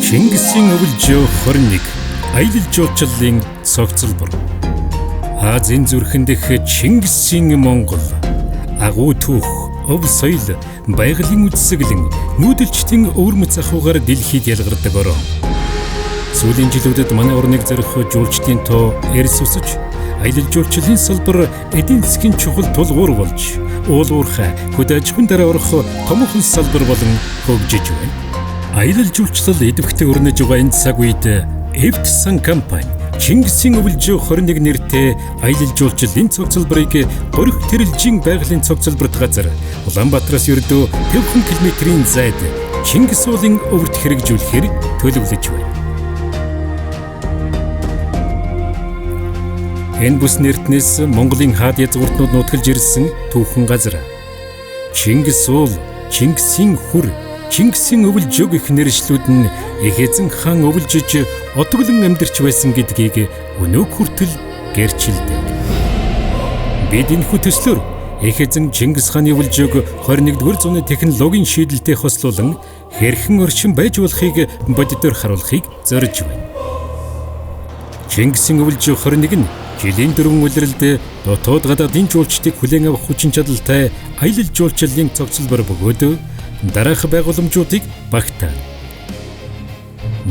Чингисийн өвөлжөө 21 аялал жуулчлалын цогцлбор. Азийн зүрхэн дэх Чингисийн Монгол. Агуу түүх, өв соёл, байгалийн үзэсгэлэн, нүүдэлчдийн өвөрмөц ахуйгаар дэлхийд ялгардаг орон. Сүүлийн жилүүдэд манай орныг зорих жуулчдын тоо эрс өсөж, аялал жуулчлалын салбар эдийн засгийн чухал тулгуур болж, уул уурхай, хөдөө аж ахуйн дараа орох томоохон салбар болон хөгжиж байна. Аялал жуулчлал идэвхтэй өрнөж байгаа энэ цаг үед Эвтсан компани Чингисийн өвөлжөө 21 нэртэй аялал жуулчлалын цогцлборыг Горих тэрэлжийн байгалийн цогцлборт газар Улаанбаатараас ердөө 50 км-ийн зайд Чингис уулын өвөрт хэрэгжүүлэхээр төлөвлөж байна. Энэ бүс нэртнээс Монголын хаад язгууртнууд нутгалж ирсэн түүхэн газар. Чингис уул, Чингисийн хүр, Чингисийн өвөлжөө гэх нэршлүүд нь их эзэн хаан өвөлжиж отоглон амьдарч байсан гэдгийг өнөөг хүртэл гэрчилдэг. Бид энэхүү төслөөр их эзэн Чингис хааны өвөлжөөг 21-р зууны технологийн шийдэлтэй хослуулан хэрхэн орчин байж болохыг бодитоор харуулахыг зорж байна. Чингисийн өвөлжөө 21 нь жилийн дөрвөн улиралд дотоод гадаадын жуулчдыг хүлээн авах хүчин чадалтай аялал жуулчлалын цогцлбор бөгөөд дараах байгууламжуудыг багтаана.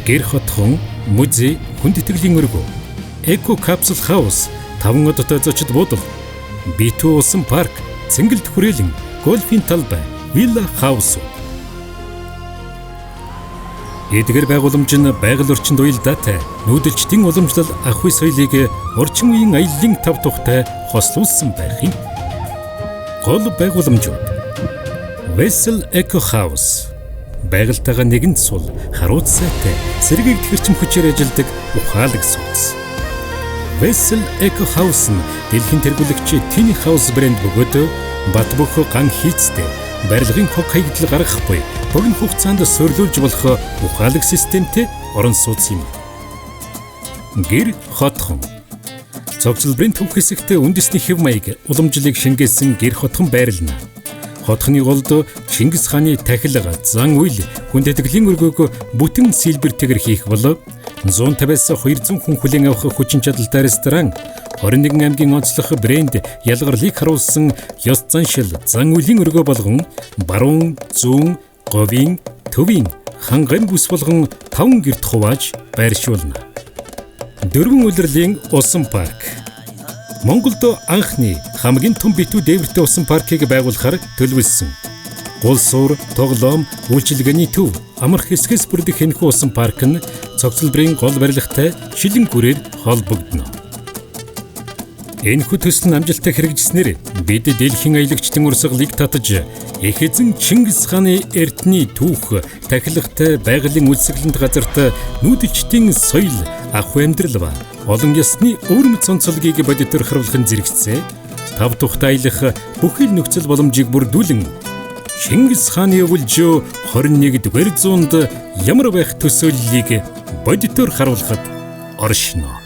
Гэр хотхон, музей, хүндэтгэлийн өргөө, эко капсул хаус, 5 одтой зочид буудал, Битүү усан парк, цэнгэлт хүрээлэн, гольфийн талбай, вилла хаус. Эдгээр байгууламж нь байгаль орчинд уялдаатай нүүдэлчдийн уламжлал ахуй соёлыг орчин үеийн аяллын тав тухтай хослуулсан байх юм. Гол байгууламжууд Vessel Eco House байгальтайгаа нэгэн сул, харуут сайтай, сэргээгдэх эрчим хүчээр ажилладаг ухаалаг сууц. Vessel Eco House нь дэлхийн тэргүүлэгч Tiny House брэнд бөгөөд бат бөх ган хийцтэй барилгын хог хаягдал гаргахгүй богино хугацаанд суйрлуулж болох ухаалаг системтэй орон сууц юм. Гэр хотхон. Цогцлборын төв хэсэгт үндэсний хэв маяг уламжлалыг шингээсэн гэр хотхон байрлана. Хотхны голд Чингис хааны тахилга, зан үйл, хүндэтгэлийн өргөөг бүтэн сэлбэртэйгэр хийх бол 150-аас 200 хүн хүлээн авах хүчин чадалтай ресторан, 21 аймгийн онцлог брэнд ялгарлыг харуулсан ёс заншил, зан үеийн өргөө болгон баруун, зүүн, говийн, төвийн, ханган бүс болгон 5 гэрт хувааж байршуулна. Дөрвөн улирлын усан парк. Монголд анхны хамгийн том битүү дээвэртэй усан паркийг байгуулахар төлөвлөсөн. Гол суур, тоглоом, үйлчилгээний төв, амрах хэсгээс бүрдэх энэхүү усан парк нь цогцлборын гол барилгатай шилэн гүрээр холбогдоно. Энэхүү төсөл нь амжилттай хэрэгжснээр бид дэлхийн аялагчдын урсгалыг татаж их эзэн Чингис хааны эрдний түүх, тахилгатай байгалийн үзэсгэлэнт газарт нүүдэлчдийн соёл, ахуй амьдрал ба олон ясны өвөрмөц онцлогийг бодитоор харуулахын зэрэгцээ тав тухтай аялах бүхий л нөхцөл боломжийг бүрдүүлэн Чингис хааны өвөлжөө 21-р зуунд ямар байх төсөөллийг бодитоор харуулахад оршино.